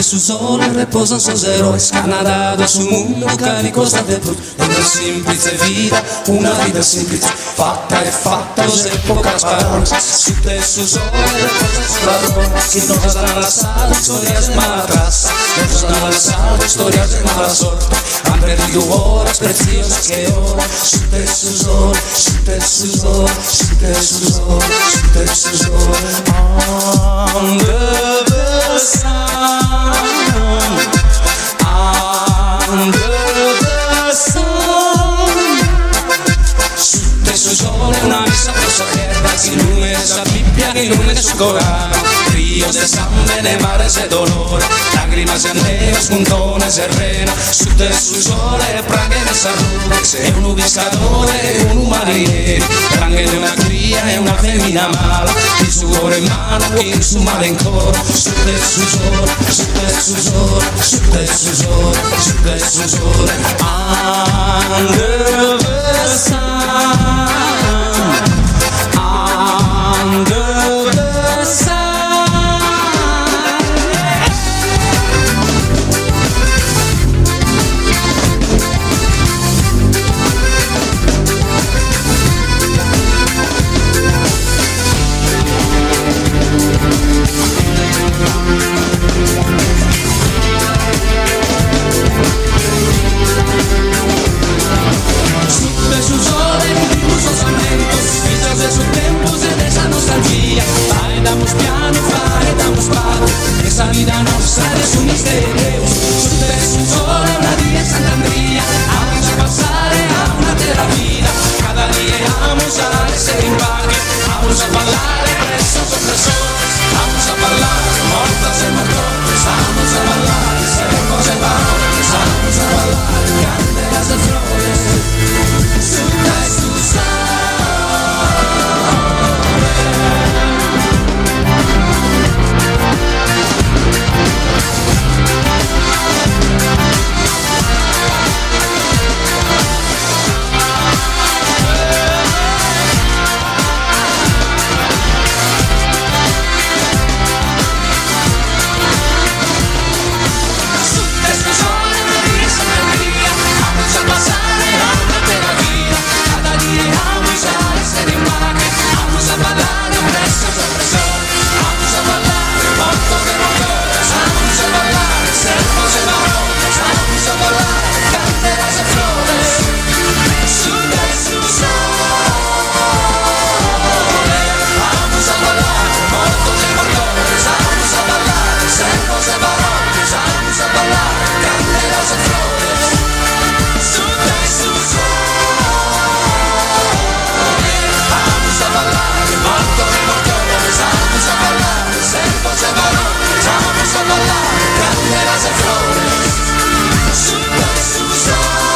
su sole reposan sos eroes ch'ana dadu a su mundu carchi cosa de prus de una simplitze vida, una vida simplitze fatta 'e fattos e pocas parolas. Sutta 'e su sole reposan sos ladrones chi nos an lassadu istorias de mala trassa, nos an lassadu istorias de mala sorte, an perdidu oras pretziosas che oro. Sutta 'e su sole, sutta 'e su sole, sutta 'e su sole, sutta 'e su sole. Under the sun, under the sun. Sutta 'e su sole una missa pro sa gherra chi illuminet sa Bibbia, chi illuminet su Corano, rios de sambene, mares de dolore, lagrimas e anneos, muntones e rena, sutta 'e su sole pranghen sas rughes 'e unu piscadore e unu marineri, pranghen una cria e una femina mala, chin su coro in manu, chin su male in coro, sutta 'e su sole, sutta 'e su sole, sutta 'e su sole, sutta 'e su sole, under the sun, under the sun. Sutta 'e su sole bivimus sos ammentos, fizos de su tempus e de sa nostalgia. Faeddamus pianu, faeddamus pagu, de sa vida nostra e de su misteru 'e Deus. Sutta 'e su sole una die 'e Sant'Andria, amus a passare a un'atera vida. Cada die amus a essere in paghe, amus a ballare presso sos opressores, amus a ballare mortos e mortores, amus a ballare servos e barones, amus a ballare candelas e frores. Sutta 'e su sole. Sutta 'e su sole una die 'e Sant'Andria, amus a passare a un'atera vida, cada die amus a essere in paghe, amus a ballare presso sos opressores, amus a ballare mortos e mortores, amus a ballare servos e barones, amus a ballare candelas e frores. Sutta 'e su sole amus a ballare mortos e mortores, amus a ballare servos e barones, amus a ballare candelas e frores. Sutta 'e su sole amus a ballare mortos e mortores, amus a ballare servos e barones, amus a ballare candelas e frores. Sutta 'e su sole.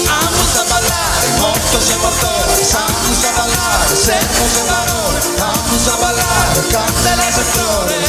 Amus a ballare mortos e mortores, amus a ballare servos e barones, amus a ballare candelas e frores.